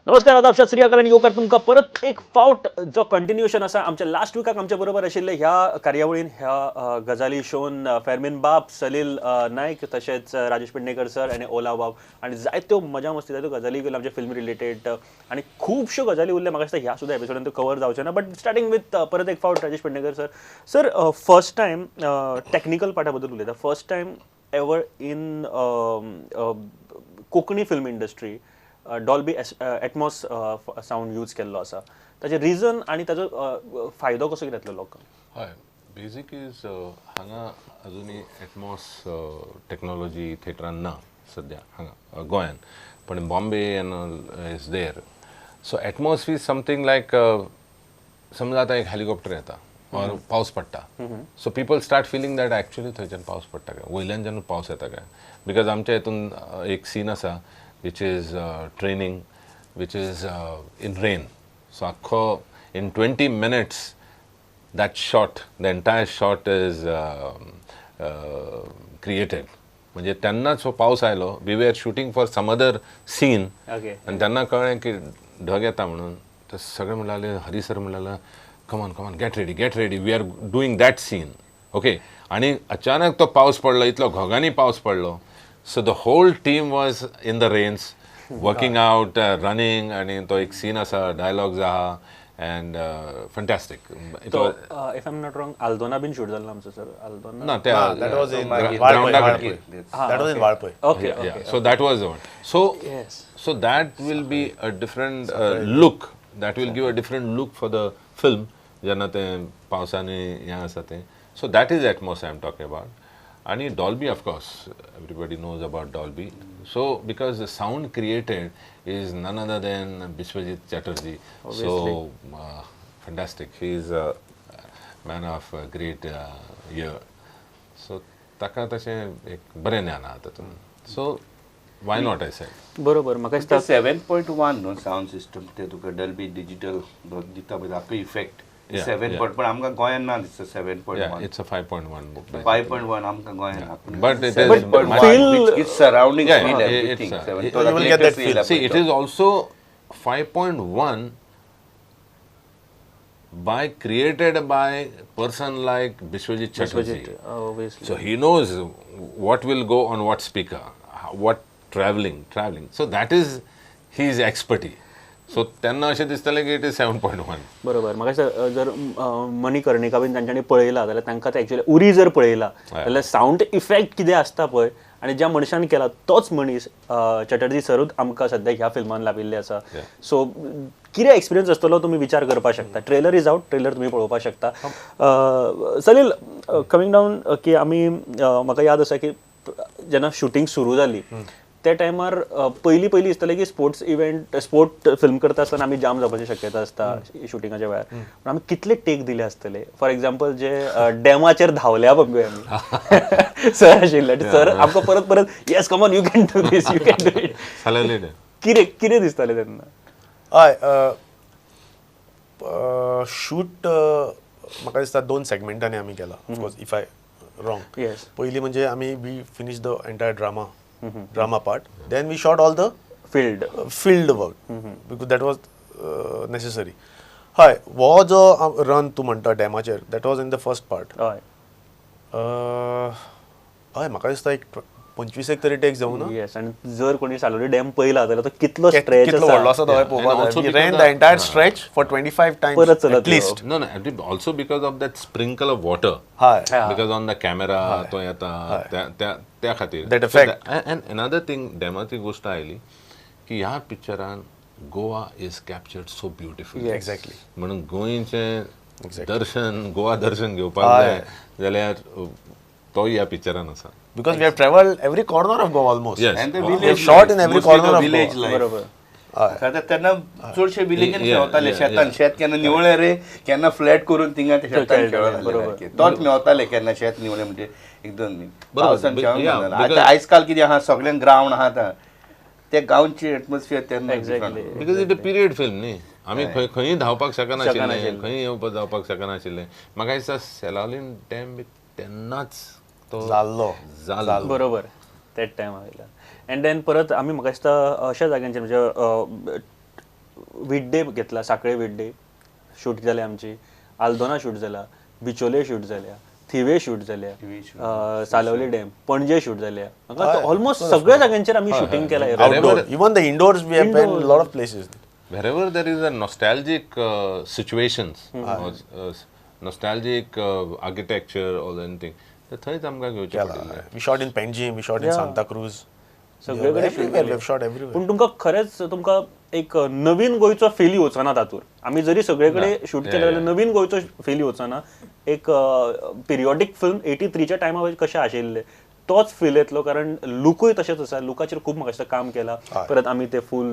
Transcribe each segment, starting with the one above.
नमस्कार, आदाब, सत श्री अकाल आनी येवकार तुमकां परत एक फावट जो कंटिन्युएशन आसा आमच्या लास्ट विकाक आमच्या बरोबर आशिल्ले ह्या कार्यावळीन, ह्या गजाली शोन फेर्मिन बाब, सलील नायक, तशेंच राजेश पेडणेकर सर आनी ओला बाब आनी जायत्यो मजा मस्ती, जायत्यो गजाली केल्यो आमच्या फिल्म रिलेटेड आनी खुबश्यो गजाली उरल्यो. म्हाका दिसता ह्या सुद्दां एपिसोडान त्यो कवर जावचें ना. बट स्टार्टींग विथ परत एक फावट Rajesh Pednekar sir. Sir, first time technical पार्टा बद्दल उलयता. First time ever in Konkani film industry Dolby Atmos sound use केल्लो आसा. ताचें रिजन आनी ताजो फायदो कसो कितें जातलो लोकांक? हय, बेजीक is हांगा अजुनूय एटमॉस टेक्नॉलॉजी थिएटरान ना सद्या हांगा गोंयान, पण Bombay and all is there. So Atmos is something like, समजा आतां एक हेलिकॉप्टर येता ऑर पावस पडटा, so people start feeling that actually थंयच्यान पावस पडटा काय, वयल्यानच्यान पावस येता काय. Because आमच्या हितून एक सीन आसा which is training, which is in rain. So आख्खो in 20 minutes that shot, the entire shot is created. म्हणजे तेन्नाच हो पावस आयलो, we were shooting for some other scene आनी तेन्ना कळ्ळें की ढग येता म्हणून. तर सगळे म्हणले, हरी सर म्हणलें, come on come on, get ready, get ready, we are doing that scene, okay. आनी अचानक तो पावस पडलो, इतलो घोगांनी पावस पडलो. So the whole team was in the rains, working out, running, आनी तो एक सीन आसा, डायलॉग्स आहा, अँड फंटॅस्टीक. तो if I am not wrong Aldona bin shoot जाल्लो आमचो सर, आल्दोना ना, त्या that was in ग्रावंडा कडेन. That was in Valpoi. Okay. So that was the one. So so that will be a different look, that will give a different look for the film जेन्ना तें पावसांनी हें आसा तें. So that is Atmos I am talking about. आनी Dolby, of course everybody knows about Dolby. So because the sound created is none other than Biswajit Chatterjee. So fantastic, he is a man of great ear. So ताका तशें एक बरें ज्ञान आहा तातूंत. So why not I said. बरोबर. म्हाका दिसता 7.1 न्हू सावंड सिस्टम ते तुका डॉल्बी डिजिटल दिता पळय आख्खो इफेक्ट 7 पॉयंट, पण आमकां गोंयान ना दिसता 7.1. It's a 5.1. 5.1 आमकां गोंयान ना. But it is surrounding feel everything. You will get that feel. See, it is also 5.1 by created by person like Biswajit Chatterjee. Obviously. So he knows what will go on what speaker, what traveling. So that is his expertise. So त्यांना अशें दिसतलें की it is 7.1. बरोबर. म्हाका दिसता जर मणिकर्णिका बीन तांच्यांनी पळयला जाल्यार तांकां ते एक्चुअली उरी जर पळयला जाल्यार सावंड इफेक्ट कितें आसता पळय, आनी ज्या मनशान केला तोच मनीस चटर्जी सरूच आमकां सद्याक ह्या फिल्मान लाभिल्ले आसा. सो कितें एक्सपिरियन्स आसतलो तुमी विचार करपाक शकता. ट्रेलर is out, trailer तुमी पळोवपाक शकता. सलील, कमींग डावन की आमी, म्हाका याद आसा की जेन्ना शुटींग सुरू जाली त्या टायमार पयलीं पयलीं दिसतालें की स्पोर्ट्स इव्हेंट, स्पोर्ट फिल्म करता आसतना आमी जाम जावपाची शक्यता आसता शुटिंगाच्या वेळार, पूण आमी कितले टेक दिले आसतले. फॉर एक्झाम्पल जे डॅमाचेर धांवल्या पळय आमी, सर आशिल्ले, सर आमकां परत परत yes come on you can do this, you can do it, कितें कितें दिसतालें तेन्ना? हय, शूट म्हाका दिसता दोन सेगमेंटांनी आमी केला. Of course if I wrong. पयलीं म्हणजे आमी we finish the entire drama part, then we shot all the field work because that was necessary. हय, हो जो रन तूं म्हणटा डॅमाचेर, that was in the first part. हय, हय, म्हाका दिसता एक 25 एक तरी टेक जावं ना. येस, आनी जर कोणी सालोरी डॅम पळयला जाल्यार तो कितलो स्ट्रेच कितलो व्हडलो आसा तो पळोवपाक जाय. We ran the entire stretch for 25 times परत चलत at least. No no, also because of that sprinkle of water. हय, because on the camera तो येता त्या खातीर that effect. And another thing, डॅमाची गोश्ट आयली की ह्या पिक्चरान Goa is captured so beautiful. Exactly. म्हणून गोंयचें दर्शन, गोवा दर्शन घेवपाक जाय जाल्यार तोय ह्या पिक्चरान आसा. Because we have traveled every corner of Goa almost. Yes. And the we have village shot life, in every mostly corner the of village Goa. life. बरोबर. आतां तेन्ना चडशे विलेजीन खेळताले, शेतान, शेत केन्ना निवळे रे, केन्ना फ्लॅट करून थिंगा ते शेतान खेळताले, तोच मेवताले केन्ना शेत निवळे म्हणजे एक दोन दीस पावसान खेळूंक. आतां आयज काल कितें आहा, सगळ्यांक ग्रावंड आहा आतां, ते गांवची एटमॉस्फियर तेन्ना. Because it a period film न्ही, आमी खंय खंय धांवपाक शकनाशिल्ले, खंय येवपाक जावपाक शकनाशिल्ले. म्हाका दिसता सेलावलीन डॅम बी तेन्नाच तो जाल्लो. बरोबर, त्याच टायमार आयला. एंड then परत आमी म्हाका दिसता अशा जाग्यांचेर म्हणजे विड्डे घेतला, साखळे विड्डे शूट जाले आमची, आल्दोना शूट जाला, बिचोले शूट जाल्या, थिवे शूट जाल्या, सालवली डॅम, पणजे शूट जाल्या. ऑलमोस्ट सगळ्या जाग्यांचेर आमी शूटिंग केला. Even the indoors we have been lot of places. Wherever there is a nostalgic situations, nostalgic architecture or anything, तर थंयच आमकां घेवचें पडिल्लें. We shot in Panjim, we shot in Santacruz, सगळे कडेन. पूण तुमकां खरेंच तुमकां एक नवीन गोंयचो फील येवचो ना तातूंत. आमी जरी सगळे कडेन शूट केलें जाल्यार नवीन गोंयचो फील येवचो ना. एक पिरियोडीक फिल्म 83च्या टायमार कशें आशिल्लें तोच फील येतलो, कारण लुकूय तशेंच आसा. लुकाचेर खूब म्हाका दिसता काम केलां. परत आमी ते फूल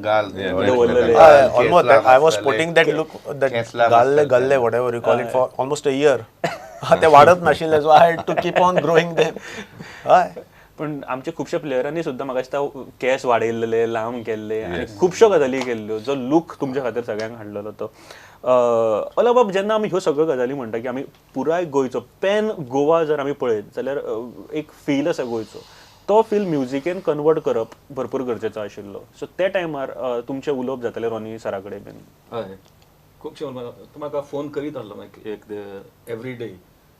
गाल दवरलेले. I was putting that look, that Galle Galle whatever you call it for almost a year. ते वाडत नाशिल्ले, so I had to keep on growing them. हय, पण आमचे खुबशे प्लेयरांनी सुद्दां म्हाका दिसता केस वाडयल्ले, लांब केल्ले आनी खुबश्यो गजाली केल्ल्यो. जो लूक तुमच्या खातीर सगळ्यांक हाडलेलो तो. अला बाब, जेन्ना आमी ह्यो सगळ्यो गजाली म्हणटा की आमी पुराय गोंयचो पॅन गोवा जर आमी पळयत जाल्यार एक फील आसा गोंयचो, तो फील म्युजिकेन कन्वर्ट करप भरपूर गरजेचो आशिल्लो. सो त्या टायमार तुमचें उलोवप जातालें रॉनी सरा कडेन बीन? हय, खुबशें उलोवप. म्हाका फोन करीत आसलो एक every day,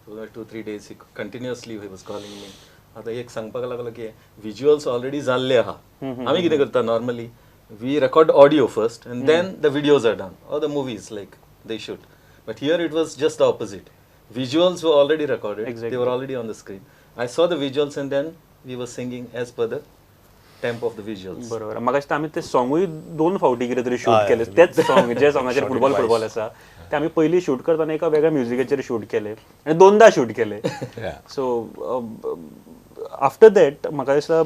2-3 days continuously he was calling me. आतां एक सांगपाक लागलो की विज्युअल्स ऑलरेडी जाल्ले आहा. आमी कितें करता normally, we record audio first and then the videos are done or the movies like they shoot. But here it was just the opposite. Visuals were already recorded. Exactly. They were already on the screen. I saw the visuals and then we were singing as per the tempo of the visuals. बरोबर. म्हाका दिसता आमी ते सॉंगूय दोन फावटी कितें तरी shoot केले. तेच सॉंग जे सॉंगाचेर फुटबॉल फुटबॉल आसा ते आमी पयलीं शूट करतना एका वेगळ्या म्युजिकाचेर शूट केले आनी दोनदा शूट केले. सो आफ्टर that म्हाका दिसता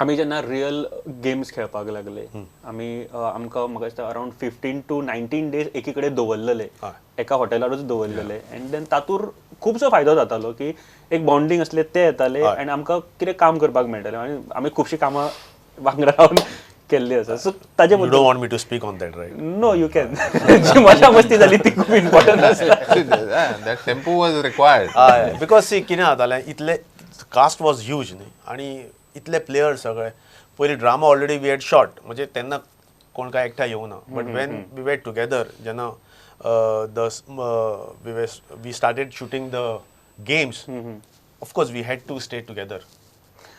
आमी जेन्ना रियल गेम्स खेळपाक लागले, आमी आमकां म्हाका दिसता अरावंड 15 to 19 days एकी कडेन दवरलेले, एका हॉटेलारूच दवरलेले. एंड then तातूंत खुबसो फायदो जातालो की एक बॉन्डींग आसले ते येताले आनी आमकां कितें काम करपाक मेळटालें आनी आमी खुबशीं कामां वांगडा रावन केल्ली आसा. सो ताजे You don't want me to speak on that, right? No, you can. जी मजा मस्ती जाली ती खूब इम्पॉर्टंट आसता. That tempo was required. Because see कितें जातालें, इतले कास्ट वॉज ह्यूज न्ही आनी इतले प्लेयर्स सगळे. पयलीं drama already we had shot, म्हणजे तेन्ना कोण काय एकठांय येवना, but when we were together जेन्ना we started shooting the games, of course we had to stay together,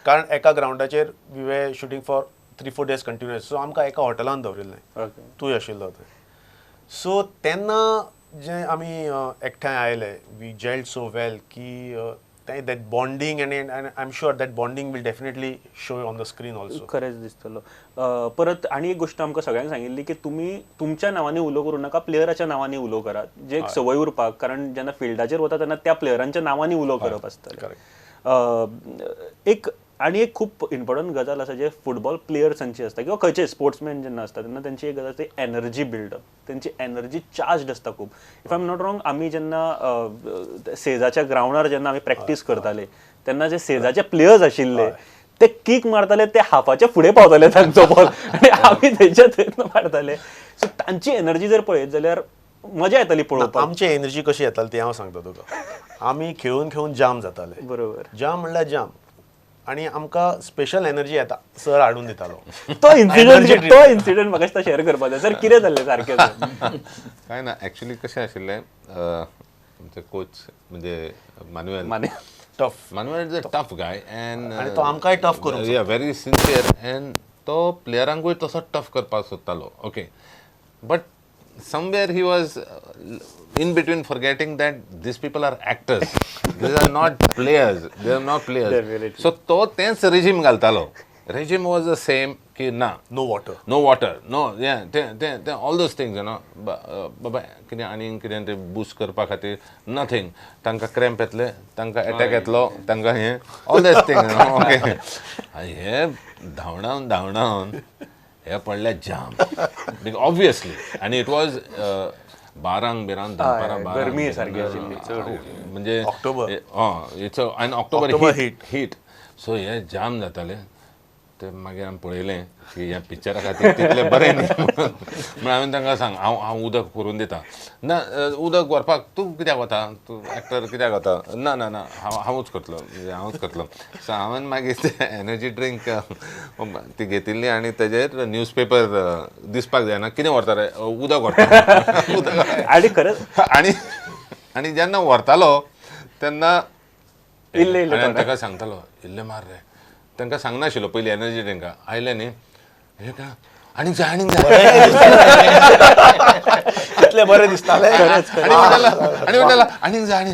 कारण एका ग्रावंडाचेर we were shooting for 3-4 days continuous. So आमकां एका हॉटेलान दवरिल्लें, तूंय आशिल्लो थंय. सो तेन्ना जे आमी एकठांय आयले, we gelled so well की that bonding, and I'm sure that bonding will definitely show on the screen also. खरेंच दिसतलो. परत आनी एक गोष्ट आमकां सगळ्यांक सांगिल्ली की तुमी तुमच्या नांवांनी उलो करूं नाका, प्लेयराच्या नांवांनी उलो करात, जे एक संवय उरपाक, कारण जेन्ना फिल्डाचेर वता तेन्ना त्या प्लेयरांच्या नांवांनी उलो करप आसतलें. एक आनी एक खूब इम्पॉर्टंट गजाल आसा जे फुटबॉल प्लेयर्सांची आसता किंवा खंयचे स्पोर्ट्समॅन जेन्ना आसता तेन्ना तेंची एक गजाल आसता एनर्जी बिल्डअप, तेंची एनर्जी चार्ज आसता खूब. If I am not wrong, आमी जेन्ना सेजाच्या ग्रावंडार जेन्ना आमी प्रॅक्टीस करताले तेन्ना जे सेजाचे प्लेयर्स आशिल्ले ते कीक मारताले, ते हाफाच्या फुडें पावताले तांचो बॉल आनी आमी तेंच्या थंय मारताले. सो तांची एनर्जी जर पळयत जाल्यार मजा येताली पळोवपाक. आमची एनर्जी कशी येताली ती हांव सांगता तुका. आमी खेळून खेळून जाम जाताले. बरोबर. जाम म्हणल्यार जाम, आनी आमकां स्पेशल एनर्जी येता सर हाडून दितालो. तो इन्सिडंट, तो इन्सिडंट म्हाका शेअर करपाक जाय. सर कितें जाल्लें सारकें? कांय ना, एक्चुअली कशें आशिल्लें, आमचे कोच म्हणजे Manuel, tough. Manuel is a tough guy and आनी तो आमकांय टफ करूंक, व्हेरी सिन्सियर, एंड तो प्लेयरांकूय तसो टफ करपाक सोदतालो. Okay, but somewhere he was in between forgetting that these people are actors, these are not players, they are not players. Definitely. So to तेंच regime घालतालो. Regime was the same की ना, no water, no water, no, yeah, ते all those things, you know. बाबा कितें आनी कितें ते boost करपा खातीर नथींग, तांकां क्रॅम्प येतले, तांकां एटॅक येतलो, तांकां हें ऑल those thing. Okay, हे धांवडावन धांवडावन हे पडले जाम ऑब्वियसली. आनी it was बारांक बिरांक दनपारां गरमी सारकी आशिल्ली, म्हणजे October, it's an October heat heat. So हे जाम जाताले. ते मागीर आमी पळयलें की ह्या पिक्चरा खातीर तितलें बरें न्ही म्हणून हांवें तांकां सांग हांव हांव उदक व्हरून दिता ना उदक व्हरपाक तूं कित्याक वता तूं एक्टर कित्याक वता ना ना ना हांव हांवूच करतलो म्हणजे हांवूच करतलो. सो हांवें मागीर ते एनर्जी ड्रिंक ती घेतिल्ली आनी तेजेर न्यूज पेपर दिसपाक जायना कितें व्हरता रे उदक व्हरता उदक आनी खरेंच आनी आनी जेन्ना व्हरतालो तेन्ना इल्लें इल्लें ताका सांगतालो इल्लें मार रे तांकां सांगनाशिल्लो पयलीं एनर्जी ड्रिंका आयलें न्ही हे का आनीक जाय आनीक जाय इतलें बरें दिसतालें आनी म्हणटालो आनीक जाय आनी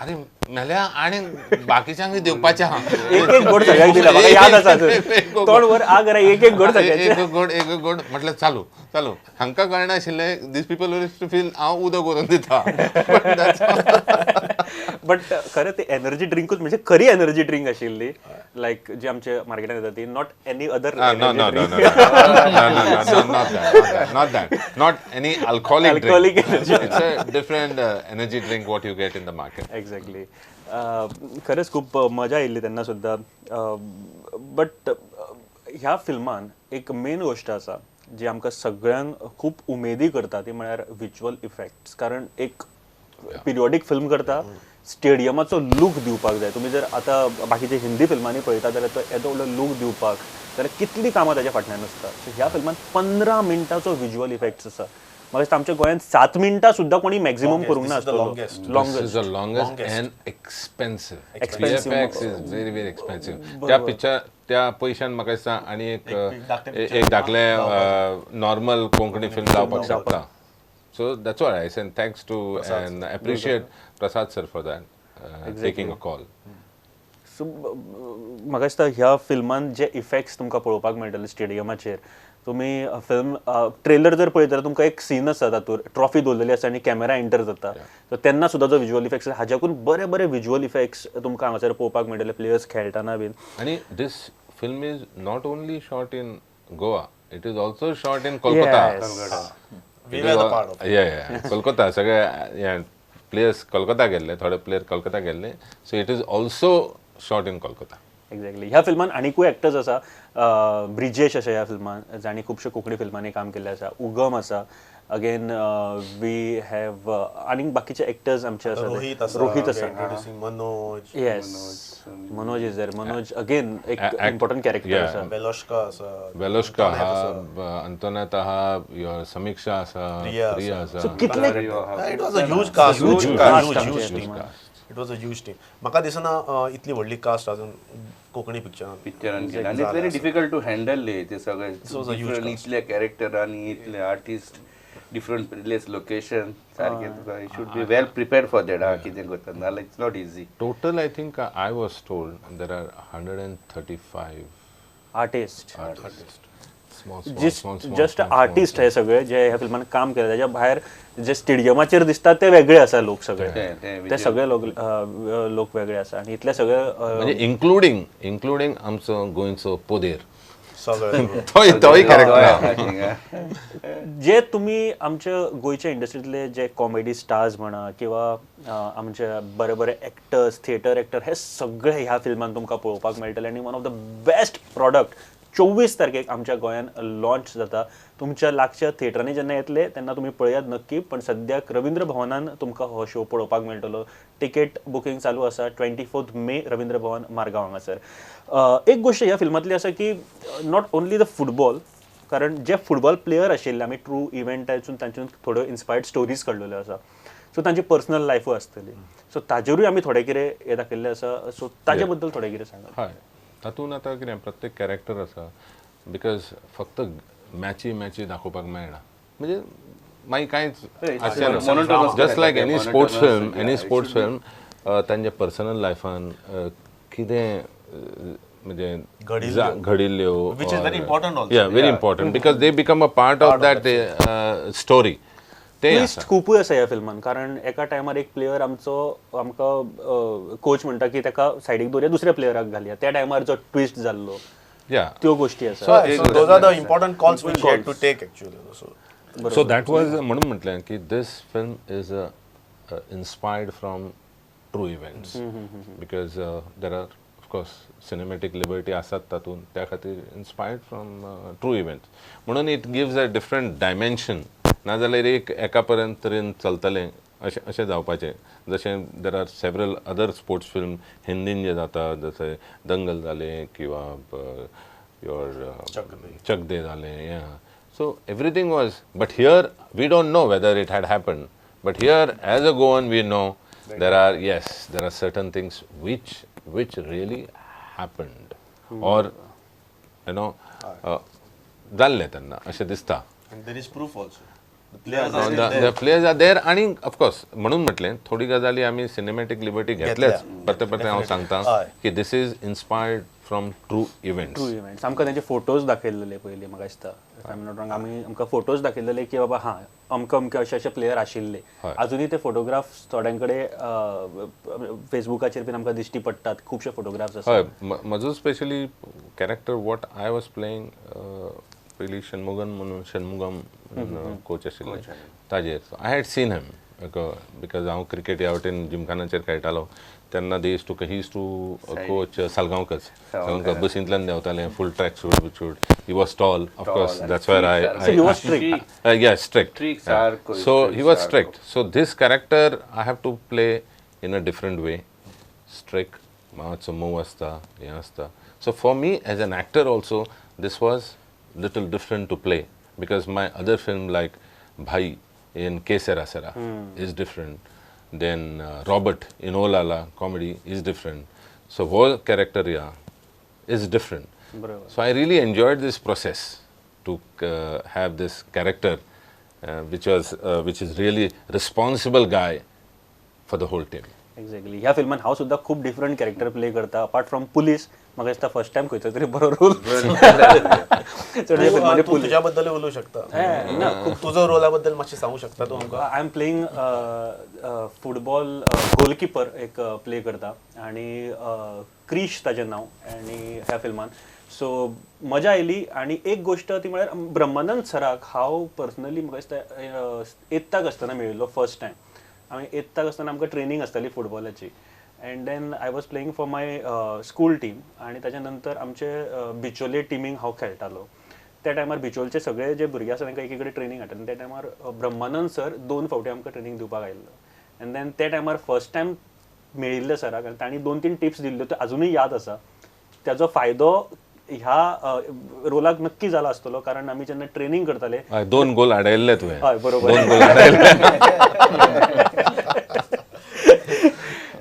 अरे मेल्या आनी बाकीच्यांक दिवपाचें आहा एक एक गोड सगळ्यांक दिला म्हाका याद आसा तोंड वर आ करा एक एक गोड एक गोड एक गोड म्हटल्यार चालू चालू हांकां कळनाशिल्लें these people used to feel हांव उदक व्हरून दिता. बट खरें ते एनर्जी ड्रिंकूच म्हणजे खरी एनर्जी ड्रिंक आशिल्ली लायक जी आमच्या मार्केटान येता ती not any other not that not any alcoholic drink. It's a different energy drink what you get in the market. Exactly. खरेंच खूप मजा येयल्ली तेन्ना सुद्दां. बट ह्या फिल्मान एक मेन गोश्ट आसा जी आमकां सगळ्यांक खूब उमेदी करता ती म्हळ्यार विज्युअल इफेक्ट्स. कारण एक पिरियोडीक फिल्म करता स्टेडियमाचो लूक दिवपाक जाय. तुमी जर आतां बाकीचे हिंदी फिल्मांनी पळयता जाल्यार तो येदो व्हडलो लूक दिवपाक जाल्यार कितलीं कामां ताच्या फाटल्यान आसता. सो ह्या फिल्मान 15 मिनटाचो विज्युअल इफेक्ट्स आसा. म्हाका दिसता आमच्या गोंयांत 7 मिनटां सुद्दां कोणी मॅक्झिमम करूंक ना आसतलो. Longest and expensive. VFX is very very expensive. त्या पिक्चर त्या पयशान म्हाका दिसता आनी एक एक धाकलें नॉर्मल कोंकणी फिल्म जावपाक शकता. So that's what I send thanks to Prasad and appreciate Prasad sir for that, taking a call. So म्हाका दिसता ह्या फिल्मान जे इफेक्ट्स तुमकां पळोवपाक मेळटले स्टेडियमाचेर तुमी फिल्म ट्रेलर जर पळयत जाल्यार तुमकां एक सीन आसा तातूंत ट्रॉफी दवरलेली आसा आनी कॅमेरा एंटर जाता सो तेन्ना सुद्दां जो विज्युअल इफेक्ट्स हाज्याकून बरे बरे विज्युअल इफेक्ट्स तुमकां हांगासर पळोवपाक मेळटले प्लेयर्स खेळटना बीन. आनी this film is not only shot in Goa, it is also shot in Kolkata. We were the part of it. Yeah, yeah. Kolkata, सगळे प्लेयर्स कोलकाता गेल्ले, थोडे प्लेयर कोलकाता गेल्ले. So it is also shot in Kolkata. Exactly. ह्या फिल्मान आनिकूय actors आसा. ब्रिजेश आसा ह्या फिल्मान जाणी खुबशे कोंकणी फिल्मांनी काम केल्लें आसा. उगम आसा. अगेन we have आनीक बाकीचे एक्टर्स आमचे आसा. रोहित आसा. Manoj. Yes, Manoj is there. Manoj again एक इम्पॉर्टंट कॅरेक्टर आसा. वेलोश्का आसा. वेलोश्का आहा, अंतोनेत आहा, your समीक्षा आसा, प्रिया आसा. सो कितले it was a huge cast. Huge team. It was a huge team. म्हाका दिसना इतली व्हडली कास्ट अजून कोंकणी पिक्चरान केली. आनी it's very difficult to handle ते सगळे इतले कॅरेक्टर आनी इतले आर्टिस्ट डिफरंट प्लेस लोकेशन सारकें तुका you should be well prepared for that. हा कितें करता नाल्यार it's not easy. Total I think I was told there are 135 artist. Just artist हे सगळे जे ह्या फिल्मान काम केले. त्याच्या भायर जे स्टेडियमाचेर दिसतात ते वेगळे आसा लोक सगळे, ते सगळे लोक वेगळे आसा. आनी इतले सगळे म्हणजे इन्क्लुडींग इन्क्लुडींग आमचो गोंयचो पोदेर तोय कॅरेक्टर. जे तुमी आमच्या गोंयच्या इंडस्ट्रींतले जे कॉमेडी स्टार्स म्हणा किंवा आमचे बरे बरे एक्टर्स, थिएटर एक्टर हे सगळे ह्या फिल्मान तुमकां पळोवपाक मेळटले. आनी one of the best product 24 तारखेक आमच्या गोंयान लॉन्च जाता. तुमच्या लागच्या थिएटरांनी जेन्ना येतले तेन्ना तुमी पळयात नक्की. पण सद्याक रवींद्र भवनान तुमकां हो शो पळोवपाक मेळटलो. तिकेट बुकींग चालू आसा 24 मे रवींद्र भवन मारगांव हांगासर. एक गोश्ट ह्या फिल्मांतली आसा की not only the football, कारण जे फुटबॉल प्लेयर आशिल्ले आमी ट्रू इव्हेंटासून तांच्यान थोड्यो इन्स्पायर्ड स्टोरीज काडलेल्यो आसा. सो तांची पर्सनल लायफूय आसतली. सो ताजेरूय आमी थोडें कितें हें दाखयल्लें आसा. सो ताजे बद्दल थोडें कितें सांगा. हय, तातूंत आतां कितें प्रत्येक कॅरेक्टर आसा because फक्त मॅची मॅची दाखोवपाक मेळना म्हणजे मागीर कांयच आसचें. Just like any sports film, any sports film तांच्या पर्सनल लायफान कितें म्हणजे घडिल्ल्यो which is very important also. Yeah, very important because they become a part of that story. Twist खुपूय आसा ह्या फिल्मान. कारण एका टायमार एक प्लेयर आमचो आमकां कोच म्हणटा की ताका सायडीक दवरया दुसऱ्या प्लेयराक घालया. त्या टायमार जो ट्विस्ट जाल्लो त्यो गोश्टी आसा. Those are the important calls which had to take actually. So that was म्हणून म्हटलें की this film is inspired from true events because there are of of course cinematic liberty आसात तातूंत, त्या खातीर इन्स्पायर्ड फ्रॉम ट्रू इव्हेंट्स म्हणून it gives a different dimension. नाजाल्यार एक एका पर्यंत तरेन चलतलें अशें अशें जावपाचें. जशें there are several other sports film हिंदीन जे जाता, जशें दंगल जालें किंवा your चक दे जालें. Yeah, so everything was, but here we don't know whether it had happened, but here as a Goan we know there are, yes, there are certain things which which really happened or you know जाल्लें तेन्ना अशें दिसता. And there is proof also. The players are there. आनी of course म्हणून म्हटलें थोडी गजाली आमी सिनेमॅटीक लिबर्टी घेतल्याच. परते परते हांव सांगता की this is inspired from true events. True events आमकां तेंचे फोटोज दाखयल्ले पयलीं, म्हाका दिसता if I am not wrong, आमी आमकां फोटोज दाखयल्ले की बाबा हां अमके अमके अशे अशे प्लेयर आशिल्ले. अजुनूय ते फोटोग्राफ्स थोड्यां कडेन फेसबुकाचेर बीन आमकां दिश्टी पडटात, खुबशे फोटोग्राफ्स आसात. हय, म्हजो specially character what I was playing पयलीं शणमुगन म्हणून, शणमुगम कोच आशिल्ले ताजेर I had seen him because हांव क्रिकेट ह्या वटेन जिमखानाचेर खेळटालो तेन्ना they used to, he used to coach Salgaonkar. Salgaonkar बसींतल्यान देंवताले, full track suit बिचूट. He was tall, of course, that's where I he was strict. Yes, strict. So he was strict. So this character I have to play in a different way. Strict, मातसो मोव आसता, हें आसता. So for me as an actor also this was little different to play because my other film like Bhai in Ke Sera Sera is different, then Robert in Oh Lala comedy is different. So whole character yeah is different. So I really enjoyed this process to have this character which was which is really responsible guy for the whole team. Exactly. ह्या फिल्मान हांव सुद्दां खूब different character play करता apart from police. म्हाका दिसता first time खंयचो तरी बरो रोल तुज्या बद्दल उलोवंक शकता ना, तुजो रोला बद्दल मातशें सांगू शकता तूं आमकां? I am playing football goalkeeper एक प्ले करता आनी क्रिश ताजें नांव आनी ह्या फिल्मान सो मजा आयली. आनी एक गोश्ट ती म्हळ्यार ब्रह्मानंद सराक हांव पर्सनली म्हाका दिसता एत्ताक आसतना मेळिल्लो फर्स्ट टायम. आमी एत्ताक आसतना आमकां ट्रेनींग आसताली फुटबॉलाची and then I was playing for my school team. आनी ताच्या नंतर आमचे बिचोले टिमींक हांव खेळटालो. त्या टायमार बिचोलचे सगळे जे भुरगे आसा तांकां एकी कडेन ट्रेनींग हाडटा आनी त्या टायमार ब्रह्मानंद सर 2 फावटी आमकां ट्रेनींग दिवपाक आयिल्लो. एंड then त्या टायमार फर्स्ट टायम मेळिल्ले सराक आनी तांणी 2-3 टिप्स दिल्ल्यो त्यो अजुनूय याद आसा. ताजो फायदो ह्या रोलाक नक्की जाला आसतलो कारण आमी जेन्ना ट्रेनींग करताले 2 गोल आडायल्ले तुवें. हय बरोबर. 2 गोल आडायल्ले.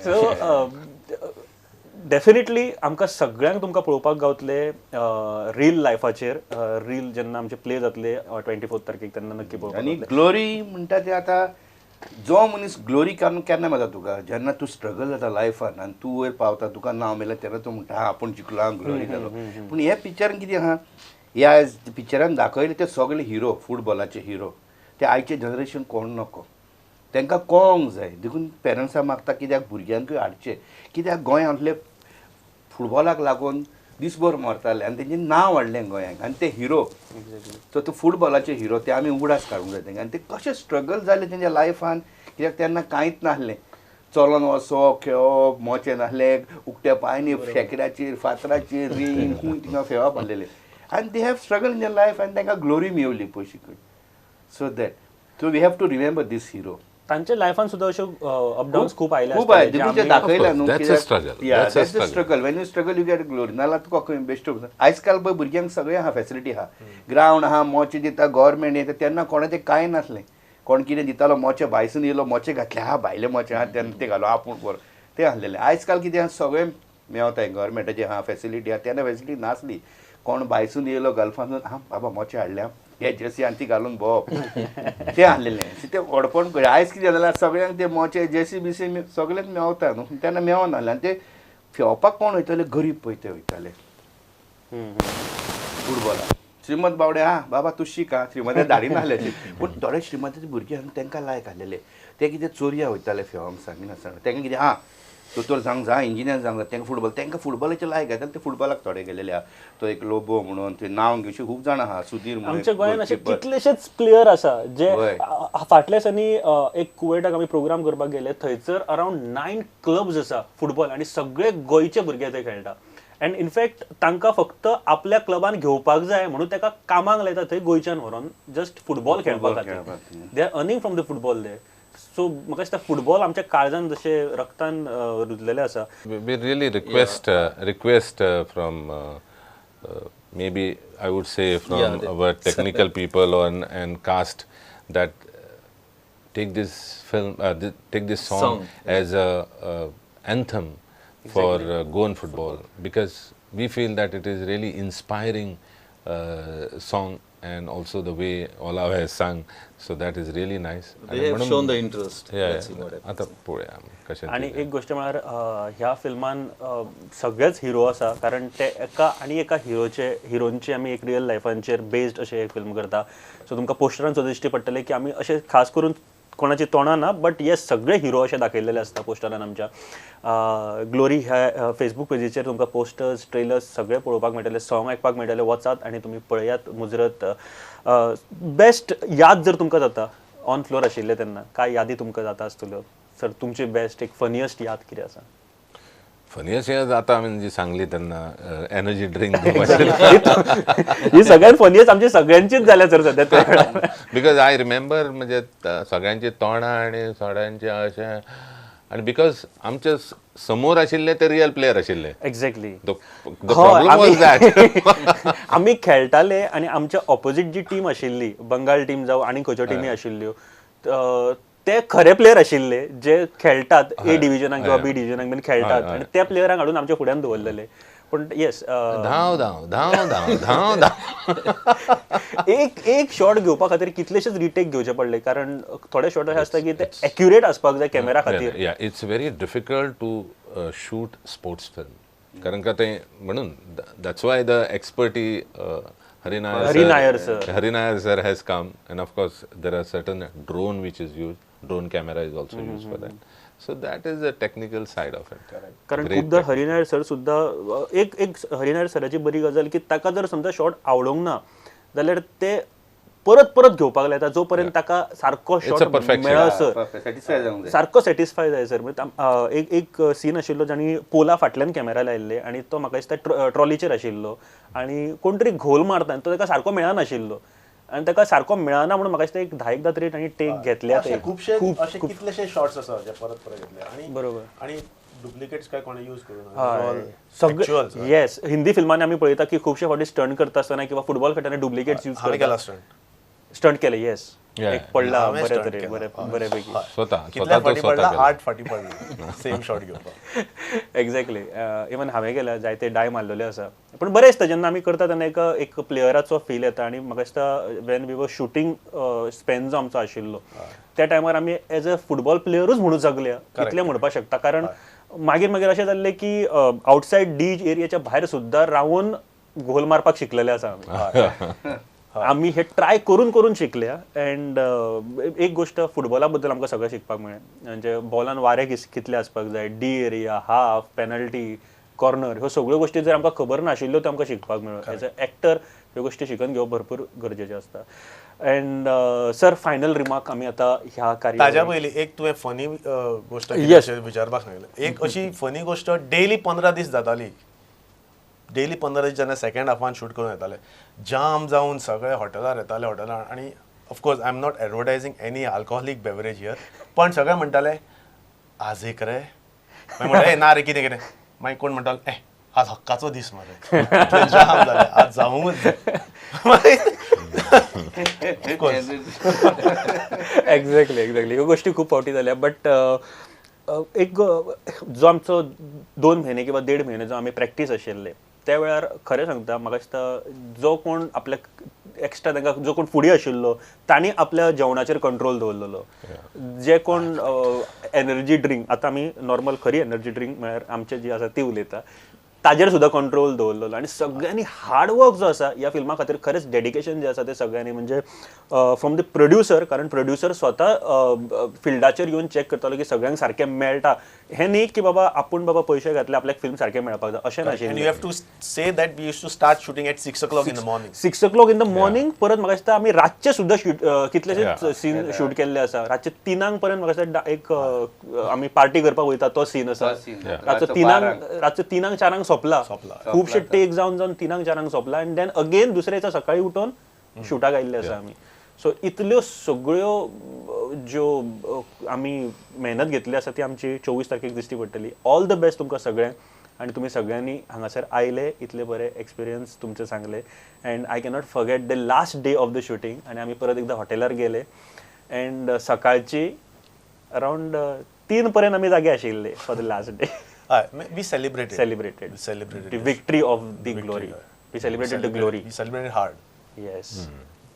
सो डेफिनेटली आमकां सगळ्यांक तुमकां पळोवपाक गावतले रील लायफाचेर. रील जेन्ना आमचे प्ले जातले 24 तारखेक तेन्ना नक्की पळोवपाक. आनी ग्लोरी म्हणटा ते आतां जो मनीस ग्लोरी केन्ना मेळटा तुका जेन्ना तूं स्ट्रगल जाता लायफान आनी तूं वयर पावता तुका नांव मेळ्ळें तेन्ना तूं म्हणटा हां आपूण जिखलो हांव ग्लोरी जालो. पूण ह्या पिक्चरान कितें आहा, ह्या पिक्चरान दाखयले ते सगळे हिरो फुटबॉलाचे हिरो ते आयचे जनरेशन कोण नको, तांकां कळोंक जाय. देखून पेरंट्सां मागता कित्याक भुरग्यांकूय हाडचें, कित्याक गोंयांतले फुटबॉलाक लागून दिसभर मरताले आनी तेंचें नांव हाडलें गोंयांक आनी ते हिरो. सो ते फुटबॉलाचे हिरो ते आमी उगडास काडूंक जाय तेंकां आनी ते कशें स्ट्रगल जालें तेंच्या लायफान, कित्याक तेन्ना कांयच नासलें, चलोन वचप खेळप मोचे नासले, उकट्या पांयांनी शेंकऱ्याचेर फातराचेर रिंग खूंय थिंगा खेळप आसलेलें आनी they have struggle in their life आनी तांकां ग्लोरी मेवली पयशी कडेन. So that so we have to remember this hero. तांच्या लायफान सुद्दां अश्यो अपडाउन्स खूब आयले, खूब आयले. देखून दाखयला न्हू, struggle when you struggle you get glory. नाल्यार तुका खंय बेश्टो. आयज काल पळय भुरग्यांक सगळें आहा, फेसिलिटी आहा, ग्रावंड आहा, मोचे दिता गव्हर्मेंट येता. तेन्ना कोणाचें कांय नासलें, कोण कितें दितालो मोचे भायसून येयलो मोचे घातले हा भायले मोचे आहा तेन्ना ते घालो आपूण बरो ते आहलेले. आयज काल कितें आहा सगळें मेवता गव्हर्मेंटाचें आहा फेसिलिटी आहा, तेन्ना फेसिलिटी नासली. कोण भायसून येयलो गल्फासून हा बाबा मोचे हाडल्या हे जर्सी आनी ती घालून भोंवप तें आहलेलें तें व्हडपण. आयज कितें जालें सगळ्यांक ते मोचे जर्सी बिर्सी सगळ्यांक मेवता न्हू, तेन्ना मेवनासलें. आनी ते खेळपाक कोण वयताले गरीब पळय ते वयताले फुटबॉलाक. श्रीमंत बावडे हा बाबा तूं शीक हा, श्रीमंत धाडी नासले पूण थोडे श्रीमंताचे भुरगे आनी तांकां लायक आहलेले ते कितें चोरया वयताले खेळोंक सांगिनासतना. तांकां कितें हा दोतोर जावंक जाय इंजिनियर जावंक जाय, तांकां फुटबॉल तांकां फुटबॉलाचे लायक आहा ते फुटबॉलाक थोडे गेलेले आहा. तो एक लोबो म्हणून ते नांव घेवचे खूब जाणां आहा, सुधीर म्हणून. आमच्या गोंयांत अशे कितलेशेच प्लेयर आसा जे फाटल्या दिसांनी एक कुवेटाक आमी प्रोग्राम करपाक गेले, थंयसर अरावंड 9 क्लब्स आसा फुटबॉल आनी सगळे गोंयचे भुरगे थंय खेळटा. एंड इनफॅक्ट तांकां फक्त आपल्या क्लबान घेवपाक जाय म्हणून ताका कामाक लायता थंय गोंयच्यान व्हरोन जस्ट फुटबॉल खेळपा खातीर. They are earning from the football they. So म्हाका दिसता फुटबॉल आमच्या काळजान जशें रक्तान रुजलेलें आसा. We really request from maybe I would say from our technical people and cast that take this film, take this song as a anthem for Goan football, because we feel that it is really inspiring song, and also the way Olav has sung, so that is really nice. They have shown the interest. Let's see what happens. आता पळोवया कशें. आनी एक गोष्ट म्हळ्यार ह्या फिल्मान सगळेच hero आसा, कारण ते एका आनी एका हिरोंचे आमी एक रियल लायफांचेर बेस्ड अशें एक फिल्म करता. सो तुमकां पोस्टरान सुद्दां दिश्टी पडटलें की आमी अशें खास करून कोणाची तोंडां ना, बट येस सगळे हिरो अशे दाखयल्लेले आसता पोस्टरान आमच्या. ग्लोरी ह्या फेसबूक पेजीचेर तुमकां पोस्टर्स, ट्रेलर्स सगळे पळोवपाक मेळटले, सॉंग आयकपाक मेळटले. वचात आनी तुमी पळयात मुजरत. बेस्ट याद जर तुमकां जाता ऑन फ्लोर आशिल्ले तेन्ना काय यादी तुमकां जाता आसतल्यो सर? तुमची बेस्ट एक फनियस्ट याद कितें आसा? फनियस्ट याद आतां हांवें जी सांगली तेन्ना एनर्जी ड्रिंक ही सगळ्यात फनियस्ट आमची सगळ्यांचीच जाल्या सर सध्या. Because I remember म्हणजे सगळ्यांची तोंडां आनी सगळ्यांचे अशें, आनी because आमच्या समोर आशिल्ले ते रियल प्लेयर आशिल्ले. एक्झॅक्टली, प्रॉब्लम वॉज that आमी खेळटाले आनी आमच्या ऑपोजीट जी टीम आशिल्ली, बंगाल टीम जावं आनी खंयच्यो टिमी आशिल्ल्यो, ते खरे प्लेयर आशिल्ले जे खेळटात ए डिविजनाक किंवा बी डिविजनाक बीन खेळटात, आनी त्या प्लेयरांक हाडून आमच्या फुड्यान दवरलेले. पण येस, धांव धांव धांव धांव धांव धांव एक एक शॉट घेवपा खातीर कितलेशेच रिटेक घेवचे पडले, कारण थोडे शॉट अशे आसता की ते एक्युरेट आसपाक जाय कॅमेरा खातीर. It's very difficult to shoot sports film, कारण का ते म्हणून that's why the expertise Hari Nair sir has come, and of course there are certain drone which is used, drone camera is also used for that. So that is the technical side of it. कारण खूपदा Hari Nair sir सुद्धा एक एक हरी नायर सराची बरी गजाल की ताका जर समजा शॉट आवडोंक ना जाल्यार ते परत परत घेवपाक लायता जो पर्यंत ताका सारको शॉट मेळसर, सारको सॅटिस्फाय जाय सर. म्हणजे एक एक सीन आशिल्लो जाणी पोला फाटल्यान कॅमेरा लायिल्ले आनी तो म्हाका दिसता ट्रॉलीचेर आशिल्लो आनी कोण तरी घोल मारता आनी तो ताका सारको मेळनाशिल्लो, आनी ताका सारको मेळना म्हणून म्हाका दिसता एक 10-1 तरी तांणी टेक घेतल्या. खुबशे अशे कितलेशे शॉट्स आसा जे परत परत घेतले आनी बरोबर, आनी डुप्लिकेट्स काय कोणे यूज करूना. सगळे येस, हिंदी फिल्मांनी आमी पळयता की खुबशे फावटी स्टंट करता आसतना किंवा फुटबॉल खेळटना डुप्लिकेट्स यूज करता. स्टंट केले, येस, एक पडला बरे तरेन, बरेपैकी स्वता पडला, 8 फाटी पडला सेम शॉट घेवपाक. एक्झॅक्टली, इवन हांवें केल्या जायते डाय मारलेले आसा. पूण बरें दिसता जेन्ना आमी करता तेन्ना एक एक प्लेयराचो फील येता. आनी म्हाका दिसता when we were shooting span जो आमचो आशिल्लो त्या टायमार आमी एज अ फुटबॉल प्लेयरूच म्हणून जगल्या इतलें म्हणपाक शकता. कारण मागीर मागीर अशें जाल्लें की आवटसायड डी एरियाच्या भायर सुद्दां रावन गोल मारपाक शिकलेले आसा आमी. आमी हे ट्राय करून करून शिकल्या. अँड एक गोश्ट फुटबॉला बद्दल आमकां सगळें शिकपाक मेळ्ळें, म्हणजे बॉलान वारें कितलें आसपाक जाय, D area, half, penalty, corner, ह्यो सगळ्यो गोश्टी जर आमकां खबर नाशिल्ल्यो त्यो आमकां शिकपाक मेळ्ळ्यो. एज अ एक्टर ह्यो गोश्टी शिकून घेवप भरपूर गरजेच्यो आसता. अँड सर फायनल रिमार्क आमी आतां ह्या कार्य ताज्या पयलीं एक तुवें फनी गोश्ट विचारपाक सांगलें. एक अशी फनी गोश्ट डेली 15 दीस जाताली. डेली 15 दीस जेन्ना सेकंड हाफान शूट करून येताले, जाम जावन सगळे हॉटेलार येताले, हॉटेलार. आनी of course I am not advertising any alcoholic beverage here, पण सगळे म्हणटाले आज एक रे, मागीर म्हणटा ना रे कितें कितें, मागीर कोण म्हणटालो ए आज हक्काचो दीस मरे, जाम जालें आज जावूंकच जाय. एक्झॅक्टली एक्झॅक्टली, ह्यो गोश्टी खूब फावटी जाल्या. बट एक जो आमचो 2 म्हयने किंवा 1.5 म्हयने जो आमी प्रॅक्टीस आशिल्ले त्या वेळार खरें सांगता म्हाका दिसता जो कोण आपल्या एक्स्ट्रा तांकां जो कोण फुडें आशिल्लो तांणी आपल्या जेवणाचेर कंट्रोल दवरलेलो. जे कोण एनर्जी ड्रिंक, आतां आमी नॉर्मल खरी एनर्जी ड्रिंक म्हळ्यार आमचे जी आसा ती उलयता, ताजेर सुद्दां कंट्रोल दवरलेलो आनी सगळ्यांनी हार्डवर्क जो आसा ह्या फिल्मा खातीर, खरेंच डेडिकेशन जें आसा तें सगळ्यांनी, म्हणजे फ्रॉम the producer, कारण प्रोड्युसर स्वता फिल्डाचेर येवन चॅक करतालो की सगळ्यांक सारकें मेळटा हें न्ही की बाबा आपूण बाबा पयशे घातले आपल्याक फिल्म सारकें मेळपाक जाय अशें नाशिल्लें. You have to say that we used to start shooting at 6 o'clock in the morning. 6 o'clock in the morning. परत म्हाका दिसता आमी रातचे सुद्दां शूट कितलेशेच सीन शूट केल्ले आसा. रातचे 3 पर्यंत म्हाका दिसता एक आमी पार्टी करपाक वयता तो सीन आसा. रातचो 3 3 4 सोंपला, खुबशे टेक जावन जावन 3 4 सोंपला आनी then again दुसऱ्या दिसा सकाळी उठोन शूटाक आयिल्ले आसा आमी. सो इतल्यो सगळ्यो ज्यो आमी मेहनत घेतली आसा ती आमची 24 तारखेक दिश्टी पडटली. ऑल the best तुमकां सगळ्यांक आनी तुमी सगळ्यांनी हांगासर आयले, इतले बरे एक्सपिरियन्स तुमचे सांगले. And I cannot forget the last day of the shooting. आनी आमी परत एकदां हॉटेलार गेले एंड सकाळची अरावंड 3 पर्यंत आमी जागे आशिल्ले for the last day. We celebrated. Celebrated the victory of the glory. We celebrated the glory. We celebrated hard. Yes.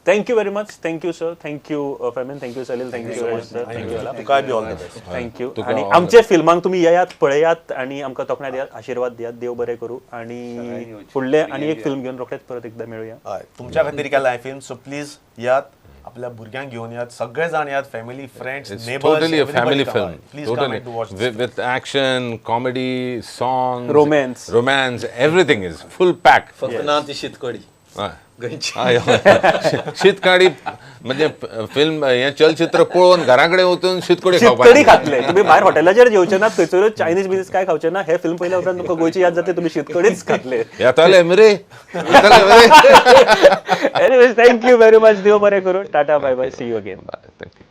Thank you very much. Thank you sir. Thank you Femin. Thank you Salil. Thank you sir. Thank you. तुका बी all the best. Thank you. आणि आमचे फिल्मांक तुमी येयात, पळयात आणि आमकां तोखणाय दियात, आशिर्वाद दियात, देव बरें करूं आणि फुडले आनी एक फिल्म घेवन रोखडेच परत एकदा मेळुया. हय, तुमच्या खातीर केला हें फिल्म, सो प्लीज येयात, आपल्या भुरग्यांक घेवन येयात, सगळे जाण येयात, family, friends, neighbours. Totally a family film. Please come and watch with action, comedy, songs, romance, everything is full pack. फक्त ना ती शीतकडी. शीतकडी म्हणजे फिल्म हें चलचित्र पळोवन घरा कडेन वचून शीतकडी खावपाक खातले. तुमी भायर हॉटेलाचेर जेवचे ना, थंयसरूच चायनीज बिनीज काय खावचे ना. हे फिल्म पळयल्या उपरांत तुमकां गोंयची याद जातली, तुमी शीतकडीच खातले. येताले मरे. Anyways, thank you very much. देव बरें करूं. Tata, bye bye, see you again. Thank you.